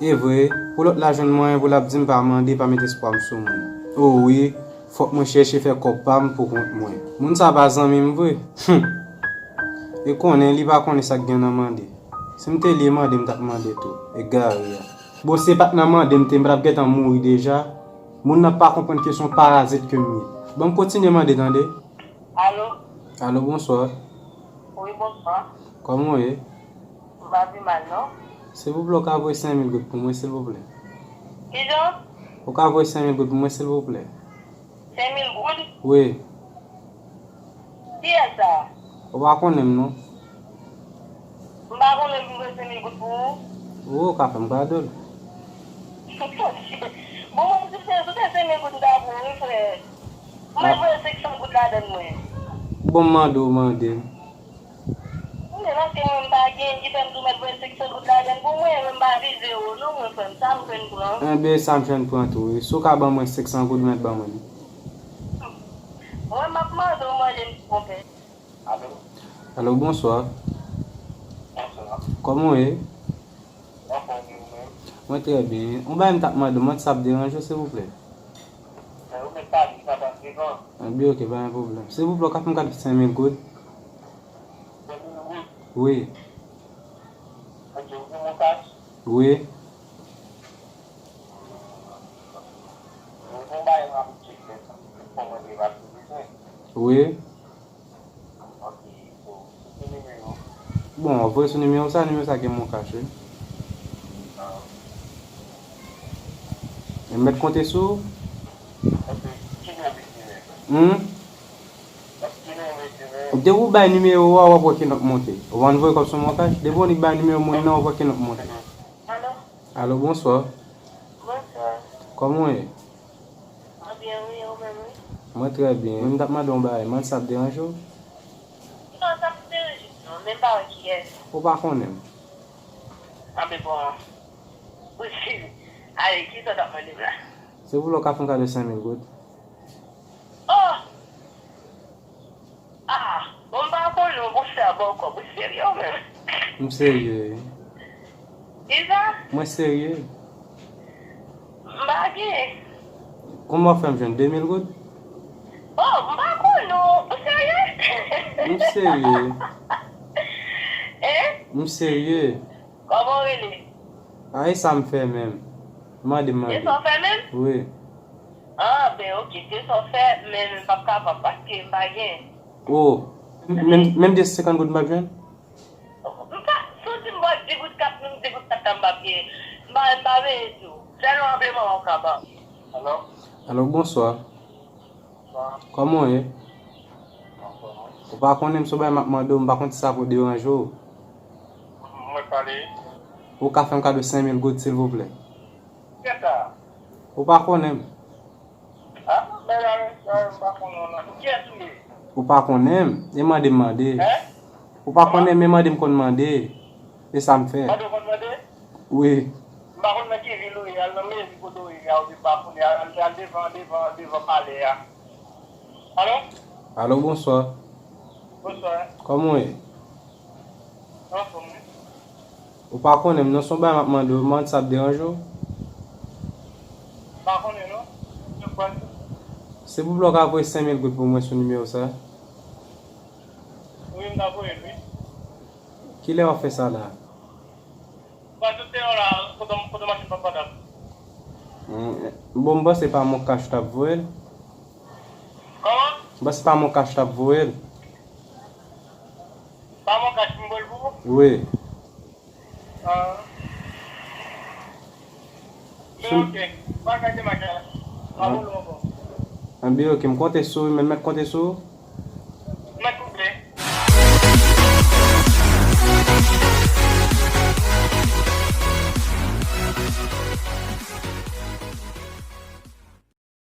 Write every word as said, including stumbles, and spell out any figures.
E vre, pou lòt la jwenn mwayen pou l ap di m pa mande, pa met espwa m sou moun. O wi, fòk mwen chèche fè kòb pa m pou kont mwen. Moun sa pa zanmi m vre. Humm. E konnen li pa konnen sa k gen nan mande. Si m te li e mande, m t ap mande tou. Egare a. Bon, si se pa t nan mande m te, m t ap gentan mouri deja. Moun nan pa konprann ke se yon parazit ke m ye. Ban m kontinye mande, tande. Alo? Alo, bonswa. Wi, bonswa. Kòman w ye? M pa pi mal, non. Silvouplè, w ka voye senk mil goud pou mwen, silvouplè? Kijan? Ou ka voye senk mil goud pou mwen, silvouplè? Senk mil goud? Wi. Kiyès sa? Ou pa konnen m, non. M pa konnen m voye senk mil goud pou ou. Wi, ou ka fè m kado l. Bon, mwen, si se, si se senk mil goud m ta pou ou, wi, frè. Mwen voye senk san goud ladann mwen. Bon, m mande w, mande m. Mwen, paske mwen, m pa gen, ki fè m tou mèt voye senk san goud ladann pou mwen, mwen, m pa vize ou, non, mwen, frè m, sa m jwenn pran. Enben, sa m jwenn pran tou, wi. Si w ka ban mwen senk san goud, ou mèt ban mwen li. Mwen, m ap mande w, mande m, konpè. Alo? Alo, bonswa. Bonswa. Kòman w ye? Anfòm, e ou menm? Mwen trè byen. Yon bagay m t ap mande w, mwen, sa ap deranje w, silvouplè? Mwen, ou mèt pale, sa pa devan. Enben, oke, pa gen pwoblèm. Silvouplè, w ka fè m kado senk mil goud? Senk mil goud? Wi. Ok, ou gen mokach? Wi. Ou gen bagay m ap tcheke, kòmande m ap bezwen. Wi. Ok, so, sou ki nimewo? Bon, w ap voye sou nimewo sa, nimewo sa gen mokach, wi. Ah. E m mèt konte sou ou? Ok, ki nimewo w bezwen? Hmm? Ki nimewo w bezwen? Depi w bay nimewo a, w ap wè ke n ap monte. Ou pa konn voye kòb sou mokach? Depi w annik bay nimewo moun nan, w ap wè ke n ap monte. Alo? Alo, bonswa. Bonswa. Kòman w ye? Mwen byen, wi, ou menm, wi? Mwen trè byen. Mwen, m t ap mande w yon bagay, mande sa ap deranje w? Non, sa p deranje m, non, men m pa wè kiyès. Ou pa konnen m. Anben, bon, ou si, ale, kisa w t ap mande m la? Se pou lè w ka fè m kado senk mil goud. Oh! Ah, bon, m pa konnen w pou sa ba w kòb. Ou serye w menm? M serye, wi. Kisa? Mwen serye. M pa gen. Kòman w ap fè m jwenn de mil goud? Oh, m pa konnen w. Ou serye? M serye. Hein? M serye. Kòman w rele? A, e sa m fè menm. Mande, mande. E sa w fè menm? Wi. Ah, ben, ok, se sa w fè, men m p ap kapab, paske m pa gen. Oh, menm, menm de senkant goud m p ap jwenn? M pa, si w di m ba w de goud kat, menm de goud kat la m p ap gen. M pa, m pa veye di w. Sèlman apre mwen w ap kapab. Alo? Alo, bonswa. Kòman w ye? Ou pa konnen m, se yon bagay m ap mande w, m pa konn si sa pou deranje w. Mwen pale. Ou ka fè m kado senk mil goud, silvouplè? Kiyès sa? Ou pa konnen m. Ah, men la, la, m pa konnen w non. Kiyès ou ye? Ou pa konnen m, e mande m mande. Hein? Ou pa konnen m, e mande m konn mande. E sa m fè. Mande w konn mande? Wi. M pa konn nan ki vil ou ye, al nan meri kote w ye a, ou di m pa konnen, al, al devan, devan, devan palè a. Alo? Alo, bonswa. Bonswa. Kòman w ye? Anfòm, wi. Ou pa konnen m non, se yon bagay m ap mande w, mande sa ap deranje w? M pa konnen non. Se kwa? Silvouplè, w ka voye senk mil goud pou mwen sou nimewo sa? Wi, m ka voye l, wi. Kilè w ap fè sa la? Mwen sot deyò la, kote, kote machin pa padap. Hmm, bon, m panse pa Moncash w t ap voye l. Kòman? M panse pa Moncash w t ap voye l. Pa Moncash pou m voye l pou ou? Wi. Ah. Men ok, m pral fè demach la. M ap rele w ankò. Anben, ok, m konte sou ou, men m mèt konte sou ou?